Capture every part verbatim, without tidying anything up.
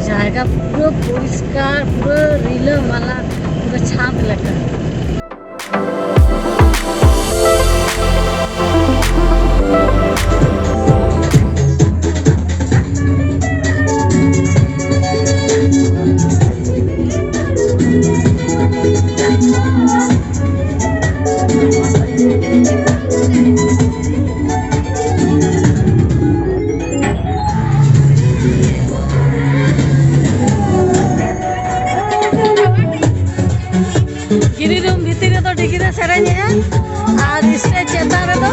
ᱡᱟᱭᱜᱟ ᱯᱩᱨᱟᱹ ᱯᱚᱨᱤᱥᱠᱟᱨ, ᱯᱩᱨᱟᱹ ᱨᱤᱞᱟᱹᱢᱟᱞᱟ, ᱯᱩᱨᱟᱹ ᱪᱷᱟᱸᱫᱽ ᱞᱮᱠᱟ᱾ ᱜᱤᱨᱤ ᱨᱩᱢ ᱵᱷᱤᱛᱤᱨ ᱨᱮᱫᱚ ᱰᱤᱜᱤ ᱨᱮ ᱥᱮᱨᱮᱧᱮᱜᱼᱟ ᱟᱨ ᱥᱴᱮᱡᱽ ᱪᱮᱛᱟᱱ ᱨᱮᱫᱚ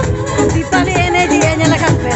ᱫᱤᱯᱟᱞᱤ ᱮᱱᱮᱡᱮᱜᱼᱟ, ᱧᱮᱞ ᱟᱠᱟᱫ ᱯᱮ᱾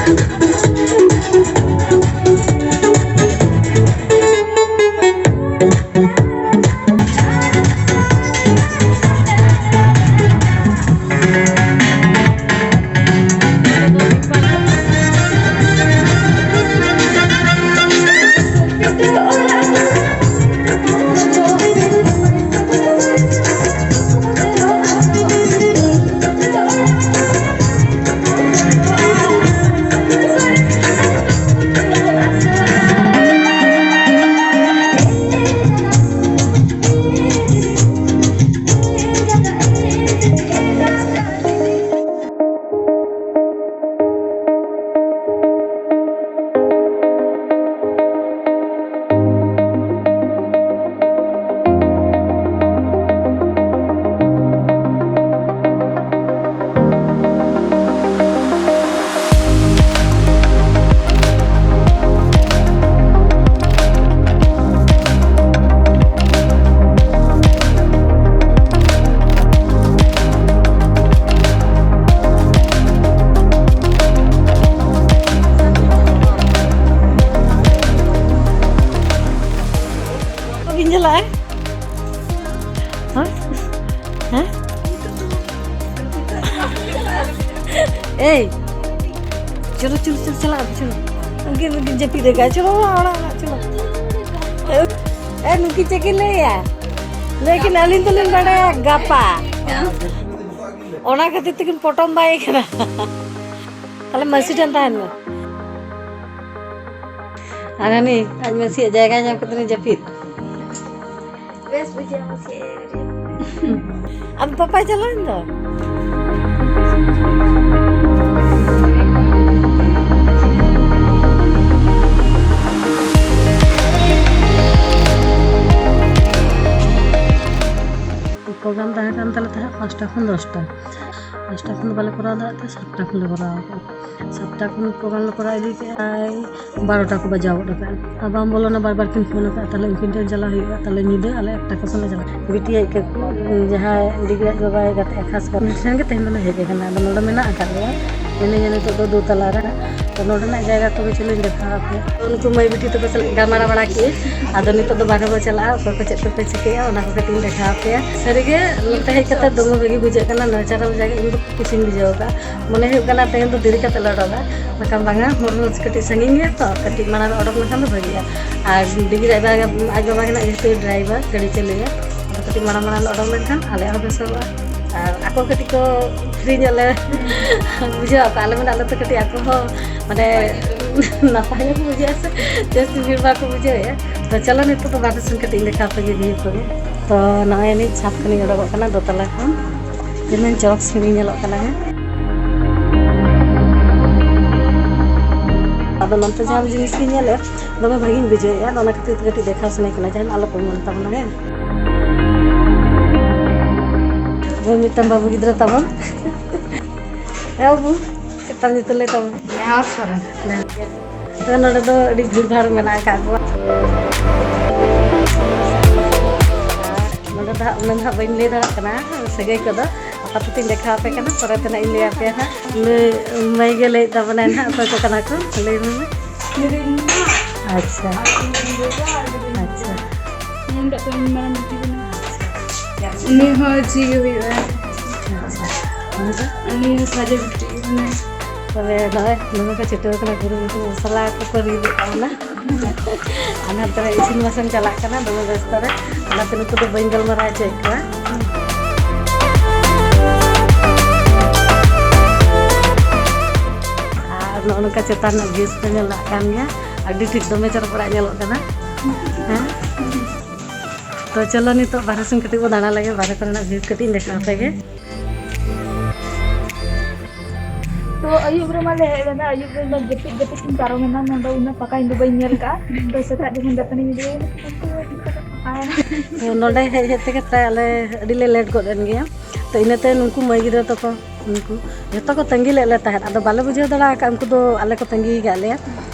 ᱚᱠᱟ ᱵᱤᱱ ᱪᱟᱞᱟᱜᱼᱟ? ᱦᱮᱸ? ᱦᱮᱸ? ᱮᱭ, ᱪᱚᱞᱚ, ᱪᱚᱞᱚ, ᱪᱚᱞᱚ, ᱪᱟᱞᱟᱜ ᱟᱵᱚ, ᱪᱚᱞᱚ᱾ ᱩᱱᱠᱤᱱ, ᱩᱱᱠᱤᱱ ᱡᱟᱹᱯᱤᱫ ᱟᱠᱟᱫ, ᱪᱚᱞᱚ, ᱚᱲᱟᱜ, ᱚᱲᱟᱜ, ᱪᱚᱞᱚ᱾ ᱮ, ᱱᱩᱠᱤᱱ ᱪᱮᱫ ᱠᱤᱱ ᱞᱟᱹᱭᱟ? ᱞᱟᱹᱭ ᱠᱤᱱ, ᱟᱹᱞᱤᱧ ᱫᱚᱞᱤᱧ ᱵᱟᱲᱟᱭᱟ ᱜᱟᱯᱟ᱾ ᱚᱱᱟ ᱠᱷᱟᱹᱛᱤᱨ ᱛᱮᱠᱤᱱ ᱯᱚᱴᱚᱢ ᱵᱟᱭ ᱠᱟᱱᱟ᱾ ᱛᱟᱦᱞᱮ ᱢᱟᱹᱥᱤ ᱴᱷᱮᱱ ᱛᱟᱦᱮᱱ ᱢᱮ᱾ ᱟᱨ ᱦᱟᱹᱱᱤ ᱟᱡ ᱢᱟᱹᱥᱤᱭᱟᱜ ᱡᱟᱭᱜᱟ ᱧᱟᱢ ᱠᱟᱛᱮ ᱡᱟᱹᱯᱤᱫ᱾ ᱵᱮᱥ ᱵᱩᱡᱷᱟᱹᱜᱼᱟ ᱢᱟᱹᱥᱤ᱾ ᱟᱫᱚ ᱯᱟᱯᱟᱭ ᱪᱟᱞᱟᱣᱮᱱ ᱫᱚ᱾ ᱯᱨᱳᱜᱨᱟᱢ ᱛᱟᱦᱮᱸ ᱠᱟᱱ ᱛᱟᱞᱮ ᱛᱟᱦᱮᱸᱫ ᱯᱟᱸᱪᱴᱟ ᱠᱷᱚᱱ ᱫᱚᱥᱴᱟ᱾ ᱯᱟᱸᱪᱴᱟ ᱠᱷᱚᱱ ᱫᱚ ᱵᱟᱞᱮ ᱠᱚᱨᱟᱣ ᱫᱟᱲᱮᱭᱟᱜ ᱛᱮ ᱥᱟᱛᱴᱟ ᱠᱷᱚᱱ ᱞᱮ ᱠᱚᱨᱟᱣ ᱟᱠᱟᱫᱼᱟ᱾ ᱥᱟᱛᱴᱟ ᱠᱷᱚᱱ ᱯᱨᱳᱜᱨᱟᱢ ᱞᱮ ᱠᱚᱨᱟᱣ ᱤᱫᱤ ᱠᱮᱫᱼᱟ, ᱯᱨᱟᱭ ᱵᱟᱨᱚᱴᱟ ᱠᱚ ᱵᱟᱡᱟᱣ ᱜᱚᱫ ᱟᱠᱟᱫᱼᱟ᱾ ᱟᱨ ᱵᱟᱢ ᱵᱚᱞᱚᱱᱟ, ᱵᱟᱨ ᱵᱟᱨ ᱠᱤᱱ ᱯᱷᱳᱱ ᱟᱠᱟᱫᱼᱟ, ᱛᱟᱦᱞᱮ ᱩᱱᱠᱤᱱ ᱴᱷᱮᱱ ᱪᱟᱞᱟᱣ ᱦᱩᱭᱩᱜᱼᱟ᱾ ᱛᱟᱦᱞᱮ ᱧᱤᱫᱟᱹ ᱟᱞᱮ ᱮᱠᱴᱟ ᱠᱚ ᱥᱮᱱ ᱞᱮ ᱪᱟᱞᱟᱜᱼᱟ᱾ ᱵᱤᱴᱤ ᱟᱡ ᱠᱟᱠᱩ, ᱡᱟᱦᱟᱸᱭ ᱰᱤᱜᱽᱨᱤ ᱟᱡ ᱵᱟᱵᱟᱭ ᱜᱟᱛᱮᱜᱼᱟ, ᱠᱷᱟᱥ ᱠᱟᱨ ᱩᱱᱤ ᱴᱷᱮᱱ ᱜᱮ ᱛᱮᱦᱮᱧ ᱫᱚᱞᱮ ᱦᱮᱡ ᱟᱠᱟᱱᱟ᱾ ᱟᱫᱚ ᱱᱚᱰᱮ ᱢᱮᱱᱟᱜ ᱟᱠᱟᱫ ᱞᱮᱭᱟ, ᱢᱮᱱᱟᱹᱧᱟ ᱱᱤᱛᱚᱜ ᱫᱚ ᱫᱩᱛᱟᱞᱟ ᱨᱮ᱾ ᱛᱚ ᱱᱚᱰᱮᱱᱟᱜ ᱡᱟᱭᱜᱟ ᱠᱚᱜᱮ ᱪᱚᱞᱚᱧ ᱫᱮᱠᱷᱟᱣ ᱟᱯᱮᱭᱟ᱾ ᱛᱚ ᱱᱩᱠᱩ ᱢᱟᱹᱭ ᱵᱤᱴᱤ ᱛᱟᱠᱚ ᱥᱟᱞᱟᱜ ᱜᱟᱞᱢᱟᱨᱟᱣ ᱵᱟᱲᱟ ᱠᱮᱫᱼᱟᱹᱧ᱾ ᱟᱫᱚ ᱱᱤᱛᱚᱜ ᱫᱚ ᱵᱟᱨᱦᱮ ᱵᱚ ᱪᱟᱞᱟᱜᱼᱟ, ᱚᱠᱚᱭ ᱠᱚ ᱪᱮᱫ ᱠᱚᱯᱮ ᱪᱤᱠᱟᱹᱭᱟ ᱚᱱᱟ ᱠᱚ ᱠᱟᱹᱴᱤᱡ ᱤᱧ ᱫᱮᱠᱷᱟᱣ ᱟᱯᱮᱭᱟ᱾ ᱥᱟᱹᱨᱤᱜᱮ ᱱᱚᱛᱮ ᱦᱮᱡ ᱠᱟᱛᱮ ᱫᱚᱢᱮ ᱵᱷᱟᱹᱜᱤ ᱵᱩᱡᱷᱟᱹᱜ ᱠᱟᱱᱟ, natural ᱡᱟᱭᱜᱟ ᱤᱧ ᱫᱚ ᱠᱩᱥᱤᱧ ᱵᱩᱡᱷᱟᱹᱣ ᱟᱠᱟᱫᱼᱟ᱾ ᱢᱚᱱᱮ ᱦᱩᱭᱩᱜ ᱠᱟᱱᱟ ᱛᱮᱦᱮᱧ ᱫᱚ ᱫᱮᱨᱤ ᱠᱟᱛᱮ ᱞᱮ ᱚᱰᱚᱠᱟ, ᱵᱟᱠᱷᱟᱱ ᱵᱟᱝᱟ, ᱦᱚᱲ ᱦᱚᱸ ᱠᱟᱹᱴᱤᱡ ᱥᱟᱺᱜᱤᱧ ᱜᱮᱭᱟ ᱛᱚ, ᱠᱟᱹᱴᱤᱡ ᱢᱟᱲᱟᱝ ᱨᱮ ᱚᱰᱚᱠ ᱞᱮᱠᱷᱟᱱ ᱫᱚ ᱵᱷᱟᱹᱜᱤᱜᱼᱟ᱾ ᱟᱨ ᱰᱤᱜᱽᱨᱤ ᱟᱡ ᱵᱟᱵᱟ, ᱟᱡ ᱵᱟᱵᱟ ᱜᱮ ᱱᱟᱜ ᱡᱮᱦᱮᱛᱩ ᱰᱨᱟᱭᱵᱷᱟᱨ, ᱜᱟᱹᱰᱤ ᱪᱟᱹᱞᱩᱭᱟ, ᱟᱫᱚ ᱠᱟᱹᱴᱤᱡ ᱢᱟᱲᱟᱝ ᱢᱟᱲᱟᱝ ᱞᱮ ᱚᱰᱚᱠ ᱞᱮᱱᱠᱷᱟᱱ ᱟᱞᱮᱭᱟᱜ ᱦᱚᱸ ᱵᱮᱥᱚᱜᱼᱟ᱾ ᱟᱨ ᱟᱠᱚ ᱠᱟᱹᱴᱤᱡ ᱠᱚ ᱯᱷᱨᱤ ᱧᱚᱜ ᱞᱮ ᱵᱩᱡᱷᱟᱹᱣ ᱟᱠᱚ, ᱟᱞᱮ ᱢᱮᱱᱟᱜ ᱞᱮ ᱛᱚ ᱠᱟᱹᱴᱤᱡ ᱟᱠᱚ ᱦᱚᱸ ᱢᱟᱱᱮ ᱱᱟᱯᱟᱭ ᱧᱚᱜ ᱠᱚ ᱵᱩᱡᱷᱟᱹᱜᱼᱟ ᱥᱮ, ᱡᱟᱹᱥᱛᱤ ᱵᱷᱤᱲ ᱵᱟᱠᱚ ᱵᱩᱡᱷᱟᱹᱣᱮᱫᱼᱟ᱾ ᱛᱚ ᱪᱚᱞᱚ ᱱᱤᱛᱚᱜ ᱫᱚ ᱵᱟᱨᱦᱮ ᱥᱮᱱ ᱠᱟᱹᱴᱤᱡ ᱤᱧ ᱫᱮᱠᱷᱟᱣ ᱟᱯᱮ ᱜᱮ ᱵᱷᱤᱭᱩ ᱠᱚᱜᱮ᱾ ᱛᱚ ᱱᱚᱜᱼᱚᱭ ᱱᱤᱛ ᱪᱷᱟᱫᱽ ᱠᱷᱚᱱᱤᱧ ᱚᱰᱚᱠᱚᱜ ᱠᱟᱱᱟ ᱫᱚᱛᱟᱞᱟ ᱠᱷᱚᱱ᱾ ᱛᱤᱱᱟᱹᱜ ᱪᱚᱨᱚᱠ ᱥᱤᱱᱤ ᱧᱮᱞᱚᱜ ᱠᱟᱱᱟ, ᱦᱮᱸ? ᱟᱫᱚ ᱱᱚᱱᱛᱮ ᱡᱟᱦᱟᱸ ᱡᱤᱱᱤᱥ ᱜᱤᱧ ᱧᱮᱞᱮᱫ, ᱫᱚᱢᱮ ᱵᱷᱟᱜᱤᱧ ᱵᱩᱡᱷᱟᱹᱣᱮᱫᱼᱟ᱾ ᱟᱫᱚ ᱚᱱᱟ ᱠᱷᱟᱹᱛᱤᱨ ᱛᱮ ᱠᱟᱹᱴᱤᱡ ᱫᱮᱠᱷᱟᱣ ᱥᱟᱱᱟᱧ ᱠᱟᱱᱟ, ᱡᱟᱦᱟᱸ ᱟᱞᱚ ᱯᱮ ᱢᱮᱱ ᱛᱟᱵᱚᱱᱟ, ᱦᱮᱸ? ᱱᱩᱭ ᱢᱤᱫᱴᱟᱝ ᱵᱟᱹᱵᱩ ᱜᱤᱫᱽᱨᱟᱹ ᱛᱟᱵᱚᱱ᱾ ᱦᱮᱸ ᱵᱟᱹᱵᱩ, ᱪᱮᱫ ᱛᱟᱢ ᱧᱩᱛᱩᱢ? ᱞᱟᱹᱭ ᱛᱟᱵᱚᱱ᱾ ᱱᱮᱦᱚᱨ ᱥᱚᱨᱮᱱ᱾ ᱛᱚ ᱱᱚᱰᱮ ᱫᱚ ᱟᱹᱰᱤ ᱵᱷᱤᱲ ᱵᱷᱟᱲ ᱢᱮᱱᱟᱜ ᱟᱠᱟᱫ ᱠᱚᱣᱟ᱾ ᱟᱨ ᱱᱚᱰᱮ ᱫᱚ ᱦᱟᱸᱜ ᱩᱱᱟᱹᱜ ᱫᱚ ᱦᱟᱸᱜ ᱵᱟᱹᱧ ᱞᱟᱹᱭ ᱫᱟᱲᱮᱭᱟᱜ ᱠᱟᱱᱟ ᱥᱟᱹᱜᱟᱹᱭ ᱠᱚᱫᱚ, ᱟᱯᱟᱛᱚᱛᱚᱧ ᱫᱮᱠᱷᱟᱣ ᱟᱯᱮ ᱠᱟᱱᱟ, ᱯᱚᱨᱮ ᱛᱮ ᱱᱟᱜ ᱤᱧ ᱞᱟᱹᱭ ᱟᱯᱮᱭᱟ ᱦᱟᱸᱜ᱾ ᱱᱩᱭ ᱢᱟᱹᱭ ᱜᱮ ᱞᱟᱹᱭᱮᱫ ᱛᱟᱵᱚᱱᱟᱭ ᱱᱟᱦᱟᱜ ᱚᱠᱚᱭ ᱠᱚ ᱠᱟᱱᱟ ᱠᱚ, ᱞᱟᱹᱭ ᱢᱮ ᱢᱟ᱾ ᱟᱪᱪᱷᱟ᱾ ᱟᱪᱪᱷᱟ᱾ ᱩᱱᱤ ᱦᱚᱸ ᱡᱷᱤ ᱜᱮ ᱦᱩᱭᱩᱜᱼᱟ᱾ ᱟᱪᱪᱷᱟ᱾ ᱩᱱᱤ ᱦᱚᱸ ᱥᱟᱡᱟ ᱵᱤᱴᱤ ᱜᱮ ᱢᱮᱱᱟᱭᱟ᱾ ᱛᱚᱵᱮ ᱱᱚᱜᱼᱚᱭ ᱫᱚᱢᱮ ᱠᱚ ᱪᱷᱩᱴᱟᱹᱣ ᱠᱟᱱᱟ, ᱜᱩᱨᱩ ᱩᱱᱠᱩ ᱢᱚᱥᱞᱟ ᱠᱚᱠᱚ ᱨᱤᱫ ᱮᱫ ᱛᱟᱵᱚᱱᱟ᱾ ᱟᱨ ᱱᱚᱛᱮ ᱨᱮ ᱤᱥᱤᱱ ᱵᱟᱥᱟᱝ ᱪᱟᱞᱟᱜ ᱠᱟᱱᱟ ᱫᱚᱢᱮ ᱵᱮᱥᱛᱚ ᱨᱮ, ᱚᱱᱟᱛᱮ ᱱᱩᱠᱩ ᱫᱚ ᱵᱟᱹᱧ ᱜᱟᱞᱢᱟᱨᱟᱣ ᱦᱚᱪᱚᱭᱮᱫ ᱠᱚᱣᱟ᱾ ᱱᱚᱜᱼᱚ ᱱᱚᱝᱠᱟ ᱪᱮᱛᱟᱱ ᱨᱮᱱᱟᱜ views ᱯᱮ ᱧᱮᱞ ᱫᱟᱲᱮᱭᱟᱜ ᱠᱟᱱ ᱜᱮᱭᱟ᱾ ᱟᱹᱰᱤ ᱴᱷᱤᱠ ᱫᱚᱢᱮ ᱪᱚᱨᱚᱠ ᱚᱲᱟᱜ ᱧᱮᱞᱚᱜ ᱠᱟᱱᱟ᱾ ᱦᱮᱸ, ᱛᱚ ᱪᱚᱞᱚ ᱱᱤᱛᱚᱜ ᱵᱟᱨᱦᱮ ᱥᱮᱱ ᱠᱟᱹᱴᱤᱡ ᱵᱚ ᱫᱟᱬᱟ ᱞᱮᱜᱮ, ᱵᱟᱨᱦᱮ ᱠᱚᱨᱮᱱᱟᱜ view ᱠᱟᱹᱴᱤᱡ ᱤᱧ ᱫᱮᱠᱷᱟᱣ ᱟᱯᱮ ᱜᱮ᱾ ᱛᱚ ᱟᱹᱭᱩᱵ ᱨᱮᱢᱟ ᱞᱮ ᱦᱮᱡ ᱞᱮᱱᱟ, ᱟᱹᱭᱩᱵ ᱨᱮ ᱡᱟᱹᱯᱤᱫ ᱡᱟᱹᱯᱤᱫ ᱤᱧ ᱯᱟᱨᱚᱢᱮᱱᱟ᱾ ᱱᱚᱰᱮ ᱩᱱᱟᱹᱜ ᱯᱷᱟᱸᱠᱟ ᱤᱧ ᱫᱚ ᱵᱟᱹᱧ ᱧᱮᱞ ᱠᱟᱜᱼᱟ᱾ ᱛᱚ ᱥᱮᱛᱟᱜ ᱡᱚᱠᱷᱚᱱ ᱫᱟᱹᱛᱟᱹᱱᱤ ᱤᱧ ᱤᱫᱤᱭᱮᱱᱟ, ᱛᱚ ᱯᱷᱟᱸᱠᱟᱭᱮᱱᱟ᱾ ᱛᱚ ᱱᱚᱰᱮ ᱦᱮᱡ ᱦᱮᱡ ᱛᱮᱜᱮ ᱯᱨᱟᱭ ᱟᱞᱮ ᱟᱹᱰᱤ ᱞᱮ late ᱜᱚᱫ ᱮᱱ ᱜᱮᱭᱟ᱾ ᱛᱚ ᱤᱱᱟᱹᱛᱮ ᱱᱩᱠᱩ ᱢᱟᱹᱭ ᱜᱤᱫᱽᱨᱟᱹ ᱛᱟᱠᱚ, ᱩᱱᱠᱩ ᱡᱚᱛᱚ ᱠᱚ ᱛᱟᱺᱜᱤ ᱞᱮᱫ ᱞᱮ ᱛᱟᱦᱮᱸᱫ, ᱟᱫᱚ ᱵᱟᱞᱮ ᱵᱩᱡᱷᱟᱹᱣ ᱫᱟᱲᱮ ᱟᱠᱟᱫ, ᱩᱱᱠᱩ ᱫᱚ ᱟᱞᱮ ᱠᱚ ᱛᱟᱺᱜᱤ ᱟᱠᱟᱫ ᱞᱮᱭᱟ᱾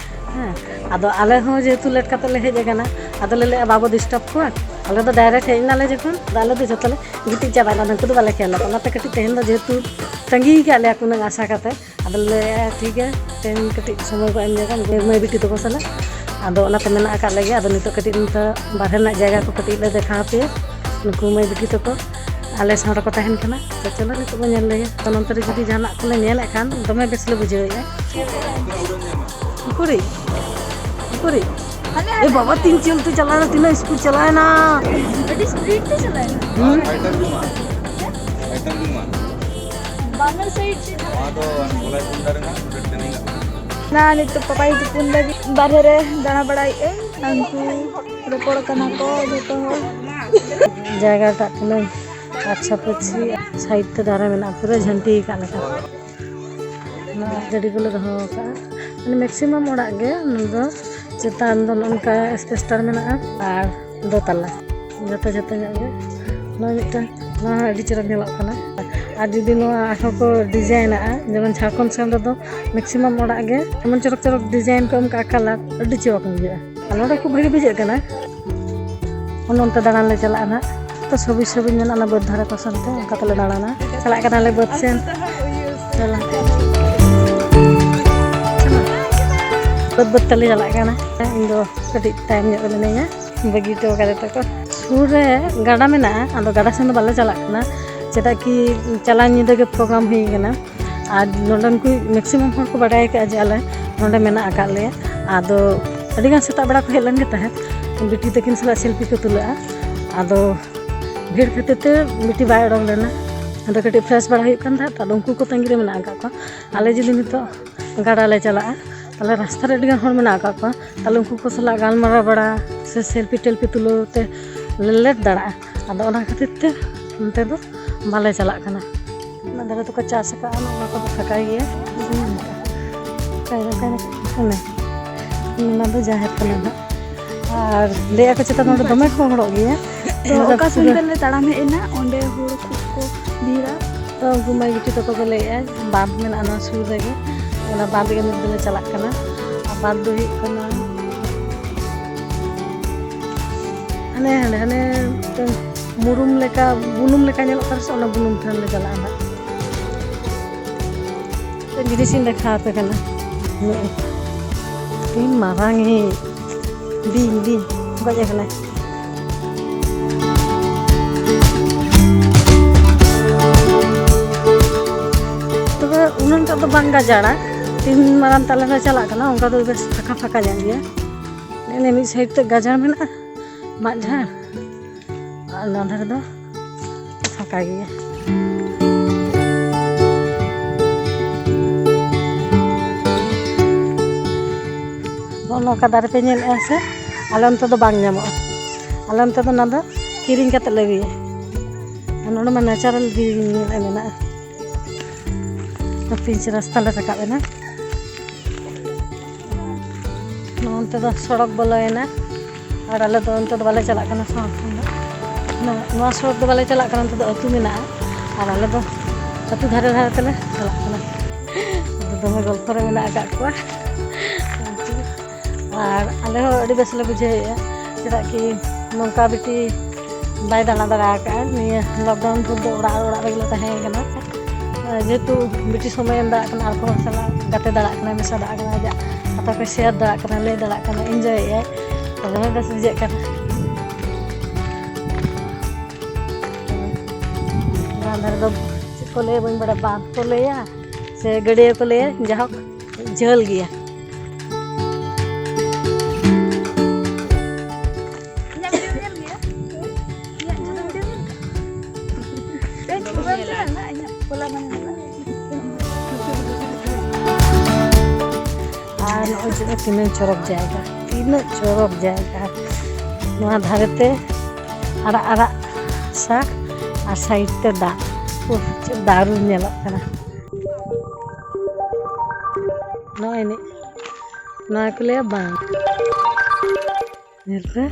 ᱦᱮᱸ, ᱟᱫᱚ ᱟᱞᱮ ᱦᱚᱸ ᱡᱮᱦᱮᱛᱩ late ᱠᱟᱛᱮ ᱞᱮ ᱦᱮᱡ ᱟᱠᱟᱱᱟ, ᱟᱫᱚ ᱞᱮ ᱞᱟᱹᱭᱮᱫᱼᱟ ᱵᱟᱵᱚ disturb ᱠᱚᱣᱟ᱾ ᱟᱞᱮ ᱫᱚ direct ᱦᱮᱡ ᱮᱱᱟᱞᱮ ᱡᱚᱠᱷᱚᱱ, ᱟᱫᱚ ᱟᱞᱮ ᱫᱚ ᱡᱚᱛᱚ ᱞᱮ ᱜᱤᱛᱤᱡ ᱪᱟᱵᱟᱭᱮᱱᱟ, ᱩᱱᱠᱩ ᱫᱚ ᱵᱟᱞᱮ ᱠᱷᱮᱞ ᱟᱠᱚ᱾ ᱚᱱᱟᱛᱮ ᱠᱟᱹᱴᱤᱡ ᱛᱮᱦᱮᱧ ᱫᱚ ᱡᱮᱦᱮᱛᱩ ᱛᱟᱺᱜᱤ ᱟᱠᱟᱫ ᱞᱮᱭᱟ ᱠᱚ ᱩᱱᱟᱹᱜ ᱟᱥᱟ ᱠᱟᱛᱮ, ᱟᱫᱚ ᱞᱮ ᱞᱟᱹᱭᱮᱫᱼᱟ ᱴᱷᱤᱠ ᱜᱮᱭᱟ, ᱛᱮᱦᱮᱧ ᱠᱟᱹᱴᱤᱡ ᱥᱚᱢᱚᱭ ᱠᱚ ᱮᱢ ᱧᱚᱜᱟ ᱢᱟᱹᱭ ᱵᱤᱴᱤ ᱛᱟᱠᱚ ᱥᱟᱞᱟᱜ᱾ ᱟᱫᱚ ᱚᱱᱟᱛᱮ ᱢᱮᱱᱟᱜ ᱟᱠᱟᱫ ᱞᱮᱜᱮ᱾ ᱟᱫᱚ ᱱᱤᱛᱚᱜ ᱠᱟᱹᱴᱤᱡ ᱱᱚᱛᱮ ᱵᱟᱨᱦᱮ ᱨᱮᱱᱟᱜ ᱡᱟᱭᱜᱟ ᱠᱚ ᱠᱟᱹᱴᱤᱡ ᱞᱮ ᱫᱮᱠᱷᱟᱣ ᱟᱯᱮᱭᱟ᱾ ᱱᱩᱠᱩ ᱢᱟᱹᱭ ᱵᱤᱴᱤ ᱛᱟᱠᱚ ᱟᱞᱮ ᱥᱟᱶ ᱨᱮᱠᱚ ᱛᱟᱦᱮᱱ ᱠᱟᱱᱟ᱾ ᱛᱚ ᱪᱚᱞᱚ ᱱᱤᱛᱚᱜ ᱵᱚᱱ ᱧᱮᱞ ᱞᱮᱜᱮ᱾ ᱛᱚ ᱱᱚᱱᱛᱮ ᱨᱮ ᱡᱩᱫᱤ ᱡᱟᱦᱟᱱᱟᱜ ᱠᱚᱞᱮ ᱧᱮᱞᱮᱫ ᱠᱷᱟᱱ ᱫᱚᱢᱮ ᱵᱮᱥ ᱞᱮ ᱵᱩᱡᱷᱟᱹᱣᱮᱫᱼᱟ᱾ ᱩᱠᱩᱨᱤᱡ? ᱩᱠᱩᱨᱤᱡ? ᱮ ᱵᱟᱵᱟ, ᱛᱤᱱ ᱪᱚᱞ ᱛᱮ ᱪᱟᱞᱟᱣᱮᱱᱟ, ᱛᱤᱱᱟᱹᱜ speed ᱪᱟᱞᱟᱣᱮᱱᱟ᱾ ᱟᱹᱰᱤ speed ᱛᱮ ᱪᱟᱞᱟᱣᱮᱱᱟ᱾ ᱦᱩᱸ? ᱵᱟᱝᱞᱟ side ᱛᱮ ᱪᱟᱞᱟᱣᱮᱱᱟ᱾ ᱱᱟ, ᱱᱤᱛᱚᱜ ᱯᱟᱯᱟᱭ ᱛᱩᱯᱩᱱ ᱞᱟᱹᱜᱤᱫ ᱵᱟᱨᱦᱮ ᱨᱮ ᱫᱟᱬᱟ ᱵᱟᱲᱟᱭᱮᱫᱼᱟᱹᱧ᱾ ᱩᱱᱠᱩ ᱨᱚᱯᱚᱲ ᱠᱟᱱᱟ ᱠᱚ ᱡᱚᱛᱚ ᱦᱚᱲ᱾ ᱡᱟᱭᱜᱟᱴᱟᱜ ᱛᱤᱱᱟᱹᱜ ᱟᱪᱪᱷᱟ ᱯᱟᱹᱪᱷᱤ side ᱛᱮ ᱫᱟᱨᱮ ᱢᱮᱱᱟᱜᱼᱟ, ᱯᱩᱨᱟᱹ ᱡᱷᱟᱹᱱᱴᱤ ᱟᱠᱟᱫ ᱞᱮᱠᱟ᱾ ᱚᱱᱟ ᱜᱟᱹᱰᱤ ᱠᱚᱞᱮ ᱫᱚᱦᱚ ᱟᱠᱟᱫᱼᱟ᱾ ᱢᱟᱱᱮ maximum ᱚᱲᱟᱜ ᱜᱮ ᱱᱚᱣᱟ ᱫᱚ ᱪᱮᱛᱟᱱ ᱫᱚ ᱱᱚᱜᱼᱚ ᱱᱚᱝᱠᱟ asbestos ᱢᱮᱱᱟᱜᱼᱟ ᱟᱨ ᱫᱚᱛᱟᱞᱟ ᱡᱚᱛᱚ ᱡᱚᱛᱚ ᱧᱚᱜ ᱜᱮ᱾ ᱱᱚᱣᱟ ᱢᱤᱫᱴᱟᱝ, ᱱᱚᱣᱟ ᱦᱚᱸ ᱟᱹᱰᱤ ᱪᱚᱨᱚᱠ ᱧᱮᱞᱚᱜ ᱠᱟᱱᱟ᱾ ᱟᱨ ᱡᱩᱫᱤ ᱱᱚᱣᱟ ᱟᱨᱦᱚᱸ ᱠᱚ design ᱟᱜᱼᱟ, ᱡᱮᱢᱚᱱ ᱡᱷᱟᱲᱠᱷᱚᱸᱰ ᱥᱮᱱ ᱨᱮᱫᱚ maximum ᱚᱲᱟᱜ ᱜᱮ ᱮᱢᱚᱱ ᱪᱚᱨᱚᱠ ᱪᱚᱨᱚᱠ design ᱠᱚ ᱮᱢ ᱠᱟᱜᱼᱟ, colour ᱟᱹᱰᱤ ᱪᱚᱨᱚᱠ ᱵᱩᱡᱷᱟᱹᱜᱼᱟ᱾ ᱟᱨ ᱱᱚᱰᱮ ᱠᱷᱩᱵ ᱵᱷᱟᱹᱜᱤ ᱵᱩᱡᱷᱟᱹᱜ ᱠᱟᱱᱟ᱾ ᱚᱱᱮ ᱚᱱᱛᱮ ᱫᱟᱬᱟᱱ ᱞᱮ ᱪᱟᱞᱟᱜᱼᱟ ᱱᱟᱦᱟᱜ᱾ ᱛᱚ ᱥᱚᱵᱩᱡ ᱥᱚᱵᱩᱡ ᱢᱮᱱᱟᱜᱼᱟ ᱚᱱᱟ ᱵᱟᱹᱫᱽ ᱫᱷᱟᱨᱮ ᱠᱚ ᱥᱮᱱ ᱛᱮ, ᱚᱱᱠᱟ ᱛᱮᱞᱮ ᱫᱟᱬᱟᱱᱟ᱾ ᱪᱟᱞᱟᱜ ᱠᱟᱱᱟᱞᱮ ᱵᱟᱹᱫᱽ ᱥᱮᱱ᱾ ᱪᱟᱞᱟᱜ᱾ ᱵᱟᱹᱫᱽ ᱵᱟᱹᱫᱽ ᱛᱮᱞᱮ ᱪᱟᱞᱟᱜ ᱠᱟᱱᱟ᱾ ᱤᱧ ᱫᱚ ᱠᱟᱹᱴᱤᱡ ᱛᱟᱭᱚᱢ ᱧᱚᱜ ᱨᱮ ᱢᱤᱱᱟᱹᱧᱟ, ᱵᱟᱹᱜᱤ ᱦᱚᱴᱚ ᱠᱟᱫᱮ ᱛᱟᱠᱚ᱾ ᱥᱩᱨ ᱨᱮ ᱜᱟᱰᱟ ᱢᱮᱱᱟᱜᱼᱟ, ᱟᱫᱚ ᱜᱟᱰᱟ ᱥᱮᱱ ᱫᱚ ᱵᱟᱞᱮ ᱪᱟᱞᱟᱜ ᱠᱟᱱᱟ᱾ ᱪᱮᱫᱟᱜ ᱠᱤ ᱪᱟᱞᱟᱣ ᱧᱤᱫᱟᱹ ᱜᱮ program ᱦᱩᱭ ᱠᱟᱱᱟ᱾ ᱟᱨ ᱱᱚᱰᱮᱱ ᱠᱚ maximum ᱦᱚᱲ ᱠᱚ ᱵᱟᱰᱟᱭ ᱟᱠᱟᱫᱼᱟ ᱡᱮ ᱟᱞᱮ ᱱᱚᱰᱮ ᱢᱮᱱᱟᱜ ᱟᱠᱟᱫ ᱞᱮᱭᱟ᱾ ᱟᱫᱚ ᱟᱹᱰᱤᱜᱟᱱ ᱥᱮᱛᱟᱜ ᱵᱮᱲᱟ ᱠᱚ ᱦᱮᱡ ᱞᱮᱱ ᱜᱮ ᱛᱟᱦᱮᱸᱫ, ᱵᱤᱴᱤ ᱛᱟᱹᱠᱤᱱ ᱥᱟᱞᱟᱜ selfie ᱠᱚ ᱛᱩᱞᱟᱹᱜᱼᱟ᱾ ᱟᱫᱚ ᱵᱷᱤᱲ ᱠᱷᱟᱹᱛᱤᱨ ᱛᱮ ᱵᱤᱴᱤ ᱵᱟᱭ ᱚᱰᱚᱠ ᱞᱮᱱᱟ᱾ ᱟᱫᱚ ᱠᱟᱹᱴᱤᱡ fresh ᱵᱟᱲᱟ ᱦᱩᱭᱩᱜ ᱠᱟᱱ ᱛᱟᱦᱮᱸᱫ, ᱟᱫᱚ ᱩᱱᱠᱩ ᱠᱚ ᱛᱟᱺᱜᱤ ᱨᱮ ᱢᱮᱱᱟᱜ ᱟᱠᱟᱫ ᱠᱚᱣᱟ᱾ ᱟᱞᱮ ᱡᱩᱫᱤ ᱱᱤᱛᱚᱜ ᱜᱟᱰᱟ ᱞᱮ ᱪᱟᱞᱟᱜᱼᱟ᱾ ᱛᱟᱦᱞᱮ ᱨᱟᱥᱛᱟ ᱨᱮ ᱟᱹᱰᱤ ᱜᱟᱱ ᱦᱚᱲ ᱢᱮᱱᱟᱜ ᱟᱠᱟᱫ ᱠᱚᱣᱟ, ᱛᱟᱦᱞᱮ ᱩᱱᱠᱩ ᱠᱚ ᱥᱟᱞᱟᱜ ᱜᱟᱞᱢᱟᱨᱟᱣ ᱵᱟᱲᱟ ᱥᱮ ᱥᱮᱞᱯᱷᱤ ᱴᱮᱞᱯᱷᱤ ᱛᱩᱞᱟᱹᱣ ᱛᱮ ᱞᱮ ᱞᱮᱴ ᱫᱟᱲᱮᱭᱟᱜᱼᱟ᱾ ᱟᱫᱚ ᱚᱱᱟ ᱠᱷᱟᱹᱛᱤᱨ ᱛᱮ ᱚᱱᱛᱮ ᱫᱚ ᱵᱟᱞᱮ ᱪᱟᱞᱟᱜ ᱠᱟᱱᱟ᱾ ᱚᱱᱟ ᱫᱷᱟᱨᱮ ᱫᱚᱠᱚ ᱪᱟᱥ ᱟᱠᱟᱫᱼᱟ, ᱚᱱᱟ ᱠᱚᱫᱚ ᱯᱷᱟᱸᱠᱟ ᱜᱮᱭᱟ᱾ ᱚᱱᱮ ᱚᱱᱟ ᱫᱚ ᱡᱟᱦᱮᱨ ᱠᱟᱱᱟ ᱱᱟᱦᱟᱜ᱾ ᱟᱨ ᱞᱟᱹᱭ ᱟᱠᱚ ᱪᱮᱛᱟ ᱱᱚᱰᱮ ᱫᱚᱢᱮ ᱠᱚ ᱦᱚᱲᱚᱜ ᱜᱮᱭᱟ᱾ ᱛᱚ ᱱᱚᱰᱮ ᱚᱠᱟ ᱥᱮᱱ ᱯᱩᱨᱟᱹ ᱛᱮᱞᱮ ᱛᱟᱲᱟᱢ ᱦᱮᱡ ᱮᱱᱟ, ᱚᱸᱰᱮ ᱦᱚᱲ ᱠᱷᱩᱵ ᱠᱚ ᱵᱷᱤᱲᱟ᱾ ᱛᱚ ᱩᱱᱠᱩ ᱢᱟᱹᱭ ᱵᱤᱴᱤ ᱛᱟᱠᱚ ᱠᱚ ᱞᱟᱹᱭᱮᱫᱼᱟ, ᱵᱟᱸᱫᱷ ᱢᱮᱱᱟᱜᱼᱟ ᱱᱚᱣᱟ ᱥᱩᱨ ᱨᱮᱜᱮ, ᱚᱱᱟ ᱵᱟᱸᱫᱷ ᱜᱮ ᱱᱤᱛ ᱫᱚᱞᱮ ᱪᱟᱞᱟᱜ ᱠᱟᱱᱟ᱾ ᱟᱨ ᱵᱟᱸᱫᱷ ᱫᱚ ᱦᱩᱭᱩᱜ ᱠᱟᱱᱟ ᱦᱟᱱᱮ ᱦᱟᱸᱰᱮ ᱦᱟᱱᱮ ᱢᱤᱫᱴᱟᱝ ᱢᱩᱨᱩᱢ ᱞᱮᱠᱟ, ᱵᱩᱱᱩᱢ ᱞᱮᱠᱟ ᱧᱮᱞᱚᱜ ᱠᱟᱱᱟ ᱥᱮ, ᱚᱱᱟ ᱵᱩᱱᱩᱢ ᱴᱷᱮᱱ ᱞᱮ ᱪᱟᱞᱟᱜᱼᱟ ᱱᱟᱜ᱾ ᱢᱤᱫᱴᱮᱱ ᱡᱤᱱᱤᱥ ᱤᱧ ᱫᱮᱠᱷᱟᱣ ᱟᱯᱮ ᱠᱟᱱᱟ᱾ ᱱᱚᱜᱼᱚᱭ ᱛᱤᱱ ᱢᱟᱨᱟᱝ ᱤᱡ ᱵᱤᱧ, ᱵᱤᱧ ᱜᱚᱡ ᱟᱠᱟᱱᱟᱭ᱾ ᱛᱚᱵᱮ ᱩᱱᱟᱹᱜ ᱴᱟᱜ ᱫᱚ ᱵᱟᱝ ᱜᱟᱡᱟᱲᱟ, ᱛᱤᱱ ᱢᱟᱨᱟᱝ ᱛᱟᱞᱮ ᱞᱮ ᱪᱟᱞᱟᱜ ᱠᱟᱱᱟ, ᱚᱱᱠᱟ ᱫᱚ ᱵᱮᱥ ᱯᱷᱟᱸᱠᱟ ᱯᱷᱟᱸᱠᱟ ᱧᱚᱜ ᱜᱮᱭᱟ᱾ ᱱᱮᱜᱼᱮ ᱢᱤᱫ ᱥᱟᱭᱤᱰ ᱛᱮ ᱜᱟᱡᱟᱲ ᱢᱮᱱᱟᱜᱼᱟ, ᱢᱟᱫ ᱡᱷᱟᱲ, ᱟᱨ ᱱᱚᱣᱟ ᱫᱷᱟᱨᱮ ᱫᱚ ᱯᱷᱟᱸᱠᱟ ᱜᱮᱭᱟ᱾ ᱱᱚᱜᱼᱚ ᱱᱚᱝᱠᱟ ᱫᱟᱨᱮ ᱯᱮ ᱧᱮᱞᱮᱫᱼᱟ ᱥᱮ? ᱟᱞᱮ ᱚᱱᱛᱮ ᱫᱚ ᱵᱟᱝ ᱧᱟᱢᱚᱜᱼᱟ᱾ ᱟᱞᱮ ᱚᱱᱛᱮ ᱫᱚ ᱚᱱᱟ ᱫᱚ ᱠᱤᱨᱤᱧ ᱠᱟᱛᱮ ᱞᱮ ᱟᱹᱜᱩᱭᱟ᱾ ᱟᱨ ᱱᱚᱰᱮ ᱢᱟ natural ᱜᱮ ᱧᱮᱞ ᱢᱮᱱᱟᱜᱼᱟ᱾ ᱯᱤᱪ ᱨᱟᱥᱛᱟ ᱞᱮ ᱨᱟᱠᱟᱵ ᱮᱱᱟ᱾ ᱱᱚᱱᱛᱮ ᱫᱚ ᱥᱚᱲᱚᱠ ᱵᱚᱞᱚᱭᱮᱱᱟ, ᱟᱨ ᱟᱞᱮ ᱫᱚ ᱚᱱᱛᱮ ᱫᱚ ᱵᱟᱞᱮ ᱪᱟᱞᱟᱜ ᱠᱟᱱᱟ᱾ ᱥᱚᱲᱚᱠ ᱠᱷᱚᱱ ᱫᱚ ᱱᱚᱣᱟ, ᱱᱚᱣᱟ ᱥᱚᱲᱚᱠ ᱫᱚ ᱵᱟᱞᱮ ᱪᱟᱞᱟᱜ ᱠᱟᱱᱟ, ᱚᱱᱛᱮ ᱫᱚ ᱟᱹᱛᱩ ᱢᱮᱱᱟᱜᱼᱟ᱾ ᱟᱨ ᱟᱞᱮ ᱫᱚ ᱟᱹᱛᱩ ᱫᱷᱟᱨᱮ ᱫᱷᱟᱨᱮ ᱛᱮᱞᱮ ᱪᱟᱞᱟᱜ ᱠᱟᱱᱟ᱾ ᱟᱫᱚ ᱫᱚᱢᱮ ᱜᱚᱞᱯᱷᱚ ᱨᱮ ᱢᱮᱱᱟᱜ ᱟᱠᱟᱫ ᱠᱚᱣᱟ᱾ ᱟᱨ ᱟᱞᱮ ᱦᱚᱸ ᱟᱹᱰᱤ ᱵᱮᱥ ᱞᱮ ᱵᱩᱡᱷᱟᱹᱣᱮᱫᱼᱟ, ᱪᱮᱫᱟᱜ ᱠᱤ ᱱᱚᱝᱠᱟ ᱵᱤᱴᱤ ᱵᱟᱭ ᱫᱟᱬᱟ ᱫᱟᱲᱮ ᱟᱠᱟᱫᱼᱟ᱾ ᱱᱤᱭᱟᱹ lockdown ᱵᱷᱳᱨ ᱫᱚ ᱚᱲᱟᱜ, ᱚᱲᱟᱜ ᱨᱮᱜᱮ ᱞᱮ ᱛᱟᱦᱮᱸ ᱠᱟᱱᱟ᱾ ᱡᱮᱦᱮᱛᱩ ᱵᱤᱴᱤ ᱥᱚᱢᱚᱭ ᱮᱢ ᱫᱟᱲᱮᱭᱟᱜ ᱠᱟᱱᱟ, ᱟᱨ ᱠᱚ ᱦᱚᱲ ᱥᱟᱞᱟᱜ ᱜᱟᱛᱮ ᱫᱟᱲᱮᱭᱟᱜ ᱠᱟᱱᱟ, ᱢᱮᱥᱟ ᱫᱟᱲᱮᱭᱟᱜ ᱠᱟᱱᱟ, ᱟᱡᱟᱜ ᱠᱟᱛᱷᱟ ᱠᱚᱭ share ᱫᱟᱲᱮᱭᱟᱜ ᱠᱟᱱᱟ, ᱞᱟᱹᱭ ᱫᱟᱲᱮᱭᱟᱜ ᱠᱟᱱᱟ, enjoy ᱮᱫ ᱟᱭ᱾ ᱛᱚ ᱫᱚᱢᱮ ᱵᱮᱥ ᱵᱩᱡᱷᱟᱹᱜ ᱠᱟᱱᱟ᱾ ᱱᱚᱣᱟ ᱫᱷᱟᱨᱮ ᱫᱚ ᱪᱮᱫ ᱠᱚ ᱞᱟᱹᱭᱟ ᱵᱟᱹᱧ ᱵᱟᱲᱟᱭᱟ, ᱵᱟᱸᱫᱷ ᱠᱚ ᱞᱟᱹᱭᱟ ᱥᱮ ᱜᱟᱹᱰᱭᱟᱹ ᱠᱚ ᱞᱟᱹᱭᱟ, ᱡᱟᱭᱦᱳᱠ ᱡᱷᱟᱹᱞ ᱜᱮᱭᱟ᱾ ᱤᱧᱟᱹᱜ video ᱧᱮᱞ ᱜᱮᱭᱟ? ᱤᱧᱟᱹᱜ ᱡᱩᱫᱟᱹ video ᱧᱮᱞ ᱠᱟᱜ? ᱤᱧᱟᱹᱜ ᱯᱷᱚᱞᱟ ᱵᱟᱝ ᱧᱮᱞᱟ᱾ ᱱᱚᱜᱼᱚᱭ ᱪᱮᱫ ᱛᱤᱱᱟᱹᱜ ᱪᱚᱨᱚᱠ ᱡᱟᱭᱜᱟ, ᱛᱤᱱᱟᱹᱜ ᱪᱚᱨᱚᱠ ᱡᱟᱭᱜᱟ᱾ ᱱᱚᱣᱟ ᱫᱷᱟᱨᱮ ᱛᱮ ᱟᱨᱟᱜ ᱟᱨᱟᱜ ᱦᱟᱥᱟ ᱟᱨ ᱥᱟᱭᱤᱰ ᱛᱮ ᱫᱟᱜ᱾ ᱩᱯᱷ, ᱪᱮᱫ ᱫᱟᱨᱩᱱ ᱧᱮᱞᱚᱜ ᱠᱟᱱᱟ᱾ ᱱᱚᱜᱼᱚᱭ ᱱᱤᱡ ᱱᱚᱣᱟ ᱠᱚ ᱞᱟᱹᱭᱟ ᱵᱟᱸᱫ᱾ ᱧᱮᱞ ᱯᱮ,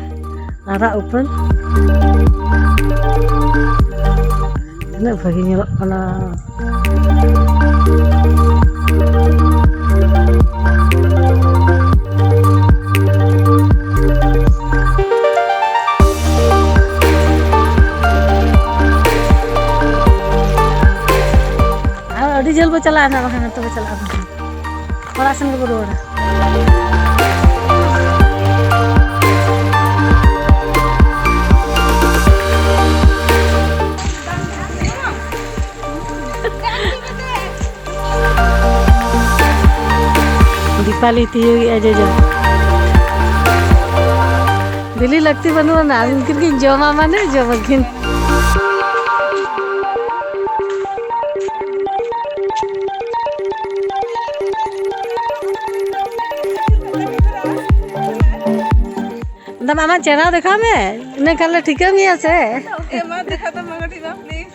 ᱟᱨᱟᱜ ᱩᱯᱟᱹᱞ᱾ ᱛᱤᱱᱟᱹᱜ ᱵᱷᱟᱹᱜᱤ ᱧᱮᱞᱚᱜ ᱠᱟᱱᱟ᱾ ᱟᱨ ᱟᱹᱰᱤ ᱡᱷᱟᱹᱞ ᱵᱚ ᱪᱟᱞᱟᱜᱼᱟ ᱱᱟᱜ, ᱵᱟᱠᱷᱟᱱ ᱱᱚᱛᱮ ᱵᱚ ᱪᱟᱞᱟᱜᱼᱟ, ᱵᱟᱠᱷᱟᱱ ᱚᱲᱟᱜ ᱥᱮᱱ ᱜᱮᱵᱚ ᱨᱩᱣᱟᱹᱲᱟ᱾ ᱫᱤᱯᱟᱞᱤ ᱛᱤᱭᱳᱜᱮᱜᱼᱟ ᱡᱚᱡᱚ᱾ ᱵᱤᱞᱤ ᱞᱟᱹᱠᱛᱤ ᱵᱟᱹᱱᱩᱜ ᱟᱱᱟ, ᱩᱱᱠᱤᱱ ᱠᱤᱱ ᱡᱚᱢᱟ ᱢᱟᱱᱮ ᱡᱚᱢ ᱟᱹᱠᱤᱱ᱾ ᱫᱟᱢ ᱟᱢᱟᱜ ᱪᱮᱦᱨᱟ ᱫᱮᱠᱷᱟᱣ ᱢᱮ, ᱤᱱᱟᱹ ᱠᱷᱟᱱ ᱞᱮ ᱴᱷᱤᱠᱟᱹ ᱢᱮᱭᱟ ᱥᱮ᱾ ᱮ ᱢᱟ, ᱫᱮᱠᱷᱟᱣ ᱛᱟᱢ ᱢᱟ ᱠᱟᱹᱴᱤᱡ ᱢᱟ, please᱾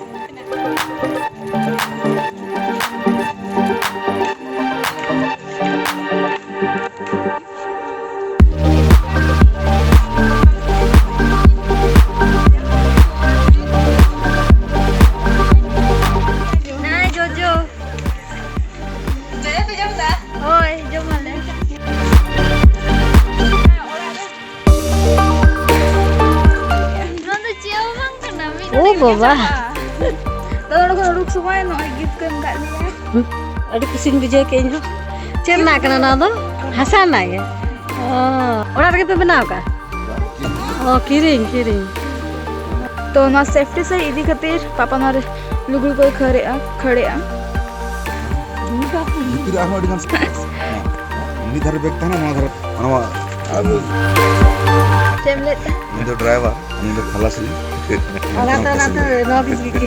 ᱦᱮᱸ, ᱡᱚᱡᱚ᱾ ᱡᱚᱡᱚ ᱯᱮ ᱡᱚᱢ ᱫᱟ? ᱦᱳᱭ, ᱡᱚᱢ ᱟᱞᱮ᱾ ᱱᱚᱣᱟ ᱫᱚ ᱪᱮᱫ ᱦᱚᱸ ᱵᱟᱝ ᱠᱟᱱᱟ, ᱢᱤᱫ ᱳ ᱜᱷᱟᱹᱲᱤᱡ ᱵᱟᱵᱟ᱾ ᱨᱮᱜᱮ ᱪᱟᱵᱟᱜᱼᱟ᱾ ᱛᱚ, ᱱᱚᱰᱮ ᱠᱷᱚᱱ ᱩᱰᱩᱠ ᱥᱚᱢᱚᱭ ᱱᱚᱜᱼᱚᱭ gift ᱠᱚ ᱮᱢ ᱠᱟᱜ ᱞᱮᱭᱟ᱾ ᱟᱹᱰᱤ ᱠᱩᱥᱤᱧ ᱵᱩᱡᱷᱟᱹᱣ ᱠᱮᱫ ᱤᱧ ᱦᱚᱸ᱾ ᱪᱮᱫ ᱨᱮᱱᱟᱜ ᱠᱟᱱᱟ ᱱᱚᱣᱟ ᱫᱚ? ᱦᱟᱥᱟ ᱨᱮᱱᱟᱜ ᱜᱮ? ᱚ, ᱚᱲᱟᱜ ᱨᱮᱜᱮ ᱯᱮ ᱵᱮᱱᱟᱣ ᱠᱟᱜᱼᱟ? ᱚ, ᱠᱤᱨᱤᱧ, ᱠᱤᱨᱤᱧ᱾ ᱛᱚ, ᱱᱚᱣᱟ safety ᱥᱟᱹᱦᱤᱡ ᱤᱫᱤ ᱠᱷᱟᱹᱛᱤᱨ ᱯᱟᱯᱟ ᱱᱚᱣᱟ ᱨᱮ ᱞᱩᱜᱽᱲᱤ ᱠᱚᱭ ᱠᱷᱟᱹᱲᱮᱜᱼᱟ, ᱠᱷᱟᱹᱲᱮᱜᱼᱟ᱾ ᱵᱷᱤᱛᱤᱨ ᱨᱮ ᱟᱨᱦᱚᱸ ᱟᱹᱰᱤ ᱜᱟᱱ ᱦᱮᱸ, ᱢᱤᱫ ᱫᱷᱟᱨᱮ bag ᱛᱟᱦᱮᱱᱟ, ᱱᱚᱣᱟ ᱫᱷᱟᱨᱮ, ᱱᱚᱣᱟ ᱟᱨ ᱪᱮᱫ ᱮᱢ ᱞᱟᱹᱭᱮᱫ ᱛᱟᱦᱮᱸ? ᱩᱱᱤ ᱫᱚ driver, ᱩᱱᱤ ᱫᱚ ᱠᱷᱟᱞᱟᱥᱤ᱾ ᱚᱱᱟ ᱛᱚ, ᱚᱱᱟ ᱛᱚ, ᱱᱚᱣᱟ ᱜᱮ ᱪᱤᱠᱟᱹ᱾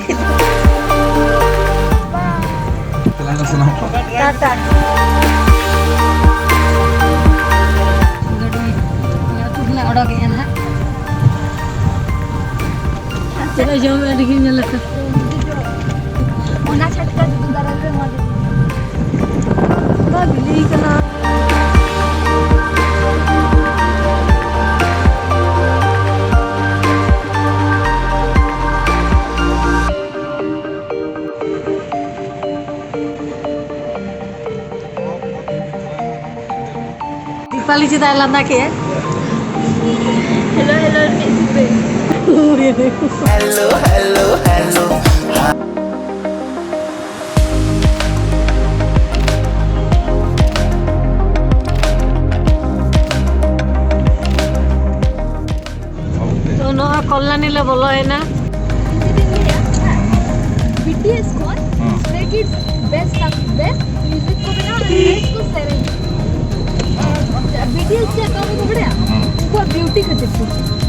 ᱪᱟᱞᱟᱣ ᱮᱱᱟ ᱥᱟᱱᱟᱢ ᱠᱚ᱾ ᱴᱟᱴᱟ᱾ ᱚᱰᱚᱠᱮᱜᱼᱟ ᱱᱟᱦᱟᱜ᱾ ᱪᱮᱫᱟᱜ ᱡᱚᱢ ᱟᱹᱰᱤ ᱜᱮ ᱧᱮᱞ ᱟᱠᱟᱫ᱾ ᱚᱱᱟ ᱪᱷᱟᱴᱠᱟ ᱡᱩᱫᱤ ᱫᱟᱨᱮ ᱨᱮ ᱢᱟᱜᱮ᱾ ᱚᱱᱟ ᱵᱤᱞᱤ ᱠᱟᱱᱟ᱾ ᱫᱤᱯᱟᱞᱤ ᱪᱮᱫᱟᱜ ᱮ ᱞᱟᱸᱫᱟ ᱠᱮᱜᱼᱟ? ᱦᱮᱞᱳ, ᱦᱮᱞᱳ, ᱨᱤᱱᱤᱡ ᱥᱤᱯᱟᱹᱦᱤ᱾ Hello, hello, hello. ᱛᱚ, ᱱᱚᱣᱟ ᱠᱚᱞᱞᱟᱱᱤ ᱞᱮ ᱵᱚᱞᱚᱭᱮᱱᱟ᱾ ᱵᱤᱴᱤᱮᱥ ᱠᱷᱚᱱ ᱦᱮᱸ᱾ ᱥᱴᱨᱮ ᱠᱤᱰᱥ ᱵᱮᱥᱴ, ᱵᱮᱥᱴ ᱢᱤᱣᱡᱤᱠ ᱠᱚ ᱵᱮᱱᱟᱣᱟ ᱟᱨ ᱵᱮᱥᱴ ᱠᱚ ᱥᱮᱨᱮᱧᱟ᱾ ᱟᱨ ᱵᱤᱴᱤᱮᱥ ᱪᱮᱫ ᱠᱟᱹᱢᱤ ᱠᱚ ᱵᱟᱲᱟᱭᱟ? ᱦᱮᱸ᱾ ᱩᱱᱠᱩᱣᱟᱜ ᱵᱤᱭᱩᱴᱤ ᱠᱷᱟᱹᱛᱤᱨ ᱛᱮ᱾